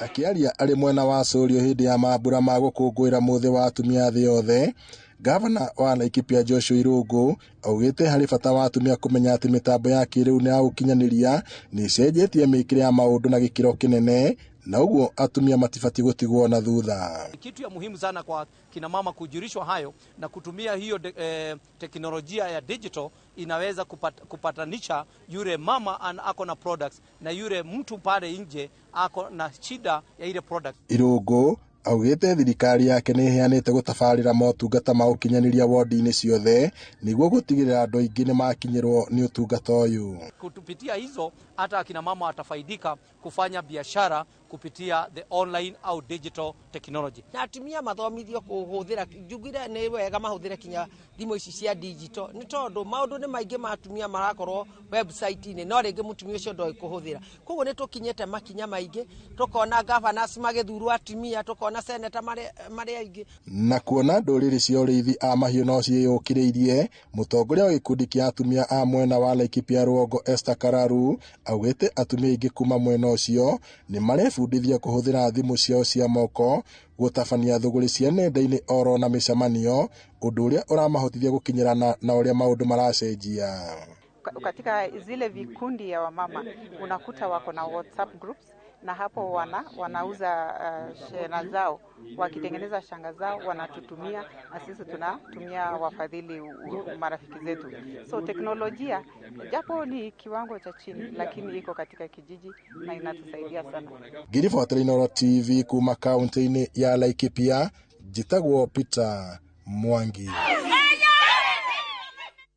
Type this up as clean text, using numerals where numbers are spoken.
Akĩaria arĩ mwena wa Sũriũ hĩndĩ ya mambura ma gũkũngũĩra mũthĩ wa atumia thĩ yothe, Gavana wa Laikipia Joshua Irũngũ augĩte harĩ bata wa atumia kũmenya atĩ mĩtambo ya kĩrĩu na ya ũkinyanĩria nĩ ĩcenjetie mĩkĩre ya maũndũ na gĩkĩro kĩnene na ũguo atumia matibatiĩ gũtigwo na thutha. Kitu ya muhimu sana kwa kina mama kujulishwa hayo na kutumia hiyo teknolojia ya digital inaweza kupatanisha yule mama ako na products na yule mtu pale nje ako na shida ya ile product. Irũngũ augĩte thirikari yake nĩ ĩheanĩte gũtabarĩra motungata ma ũkinyanĩria wodi-inĩ ciothe nĩguo gũtigĩrĩra andũ aingĩ nĩ makinyĩrwo nĩ ũtungata ũyũ. Kupitia hizo hata akina mama watafaidika kufanya biashara kupitia the online au digital technology. Na atumia mathomithio kũhũthĩra, njugire nĩ wega mahũthĩre kinya thimũ ici cia digital nĩ tondũ maũndũ nĩ maingĩ ma atumia marakorwo website-inĩ no rĩngĩ mũtumia ũcio ndoĩ kũhũthĩra. Koguo nĩ tũkinyĩte makinya maingĩ, tũkona governors magĩthurwo atumia, tũkona senator marĩ aingĩ. Na kuona ndũrĩrĩ cia ũrĩithi a mahiũ no ciĩyũkĩrĩirie, mũtongoria wa gĩkundi kĩa atumia a mwena wa Laikipia Rũgongo Esther Kararu augĩte atumia aingĩ kuma mwena ũcio nĩ marebundithia kũhũthĩra thimũ ciao cia moko gũtabania thũgũrĩ cia nenda-inĩ oro na mĩcemanio, ũndũ ũrĩa ũramahotithia gũkinyĩrana na ũrĩa maũndũ maracenjia. Katika zile vikundi ya wamama unakuta wako na WhatsApp groups na hapo wanauza shena zao, wakitengeneza shanga zao wanatutumia na sisi tunatumia wafadhili marafiki zetu. So teknolojia japo ni kiwango cha chini lakini iko katika kijiji na inatusaidia sana. Ngiribotera Inooro TV kuma kaunti-inĩ ya Laikipia, njĩtagwo Peter Mwangi.